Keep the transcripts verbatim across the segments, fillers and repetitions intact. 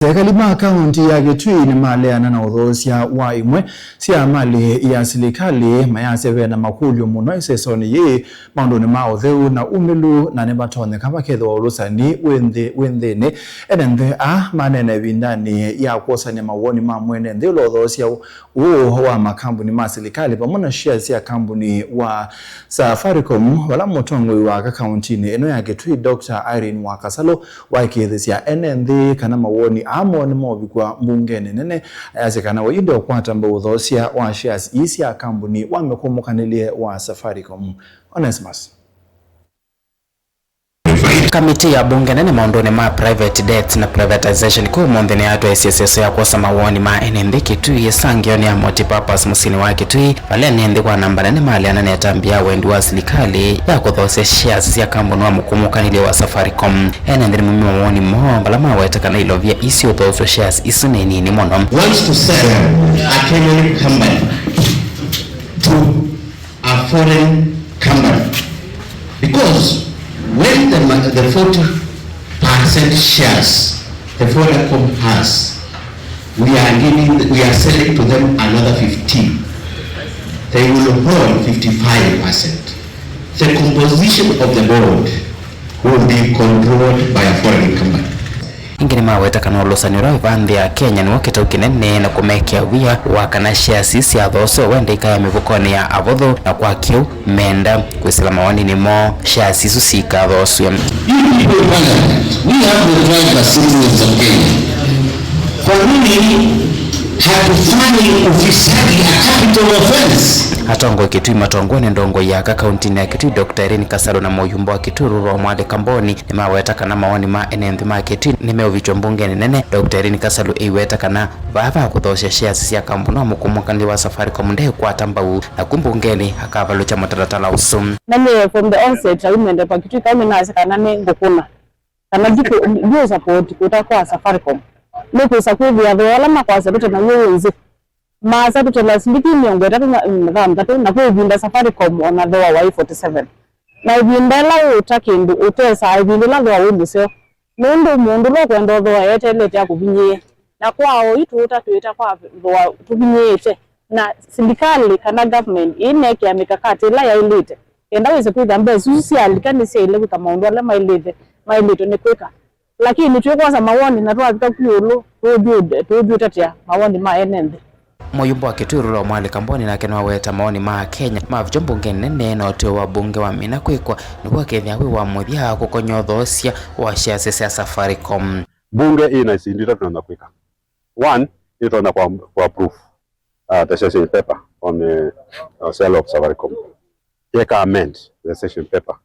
Ekalĩ ma kaunti ya Kitui nĩmaleana na ũthoosya wa imwe sya malĩ ya silikalĩ, mayasya ve na makũlyo mũno ĩsesonĩ yĩĩ maũndũnĩ ma ũtheu na umĩlu, na nĩvatonyeka vakethĩwa ũlũsani wĩ nthĩ, wĩ nthĩnĩ. Ene nthĩ aa maneena ĩvindanĩ ya kwosany'a mawoni ma mwene nthĩ ũla ũthoosya ũũ wa makambuni ma silikalĩ vamwe na shares sya kambuni wa Safaricom, vala mũtongoi wa aka kauntinĩ ĩno ya Kitui, Doctor Irene Wakasalũ, waĩkĩĩthĩsya ene nthĩ kana mawoni aa moo nĩmeũvikwa mbungenĩ nene. Ayasya kana we ĩndĩ ũkwata mbau ũthoosya wa shares ii sya kambuni wa mĩkũmũkanĩlye wa Safaricom. Onesmus. Kamĩtĩ ya mbunge nene maũndũnĩ ma private debt na privatization kũu ũmũnthĩ nĩyatwaĩsye ĩseso ya kwosa mawoni ma ene nthĩ Kitui ĩsangĩonĩ ya Multipurpose mũsyĩnĩ wa Kitui, vala ene nthĩ kwa namba nene maleana na ĩtambya ya wendi wa silikalĩ ya kũthoosya shares sya kambuni wa mũkũmũkanĩlye wa Safaricom. Ene nthĩ nĩmaumie mawoni moo vala maweta kana ilovia isu ũthoosya shares isu nĩ nini mũno. Wants to sell a Kenyan company to a foreign company. Because when the, ma- the forty percent shares the Vodacom has, we are giving, we are selling to them another fifteen. They will hold fifty-five percent. The composition of the board will be controlled by a foreign company. Ĩngĩ nĩmaweta kana ũlũsani ũla wĩ vaa nthĩ ya Kenya nĩw'o kĩtau kĩnene na kũmekĩa wia wa kana shares ii syathooswe wenda ikaya mĩvukonĩ ya avũthũ, na kwa kĩu menda kwĩsĩla mawoni nĩmo shares isu sikathoosw'e. You people in parliament, we have the driver citizens of Kenya. Kwa nini hatufanyi ufisadi a capital offense? Atongoi Kitui matongoew'e nĩ ndongoi ya aka kauntinĩ ya Kitui, Doctor Irene Kasalu, na mũyumba wa Kitui Rural Mwale Kamboni, nĩmaweta kana mawoni ma ene nthĩ ma Kitui nĩmeũvikĩwa mbungenĩ nene, Doctor Irene Kasalu eiweta kana vaa va kũthoosya shares sya kambuni wa mũkũmũkanĩlye wa Safaricom ndekwata mbau, na ku mbungenĩ akavalũkya mũtalatala ũsu. Na nyie from the onset, I mende kwa Kitui County nasya kana nĩ ngũkũna, kana ndiku- ndiũ support kũta kwa Safaricom. Nĩkwĩsa kwĩthĩa thooa ũla makwasya tũte naw'o wĩ nzĩ. Maasa tũtela silingi mĩongo ĩtatũ na thanthatũ, na kwĩ ĩvinda Safaricom ona thooa waĩ forty seven. Na ĩvinda ĩla ũũta kĩndũ ũtesaa ĩvinda ĩla thooa wĩ mũseo, nũndũ mũndũ ũla ũkwenda ũthooa eteelete akũvinyĩĩe. Na kwa oyu tũũta twĩta kwa thooa tũvinyĩĩte, na silikalĩ kana government ĩinekĩa mĩkakati ĩla yaĩlĩte kenda wĩse kwĩthĩa mbesa isu syalika nĩsyaĩle kwĩka maũndũ ala maĩlĩte, maĩlĩtwe nĩ kwĩka. Lakini twĩkwosa mawoni na twavika ku ĩũlũ, tũũthyũ- tũũthyũtetya mawoni ma ene nthĩ. Mũyumba wa Kitui Rural Mwale Kamboni nake nĩwaweta mawoni ma Akenya mavikya mbungenĩ nene na ũtw'ĩo wa mbunge wamina kwĩkwa nĩw'o akethĩa wĩ wa mũthya kũkony'a ũthoosya wa shares sya Safaricom. Mbunge ĩna isindu itatũ ĩtonya kwĩka. One, ĩtonya kwa, kwa approve, uh, the session paper on the, uh, sale of Safaricom. Yeka amend the session paper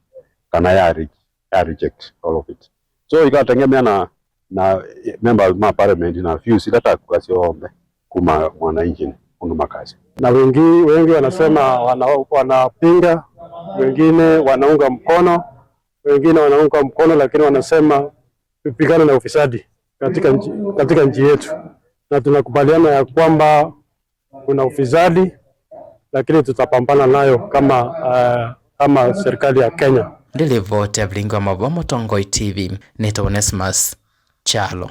kana ya re- ya reject all of it. So ikategemea na, na members ma parliament na views ila takuka syonthe kuma mwananchi ũndũ makasya. Na wengi, wengi wanasema wana- wanapinga, wengine wanaunga mkono, wengine wanaunga mkono lakini wanasema tupigane na ufisadi katika nchi, katika nchi yetu, na tunakubaliana ya kwamba kuna ufisadi, lakini tutapambana nayo kama, eh, kama serikali ya Kenya. Ndilivoti ya vilingi wa mavoo Mũtongoi T V, nĩtawa Onesmus Kyalo.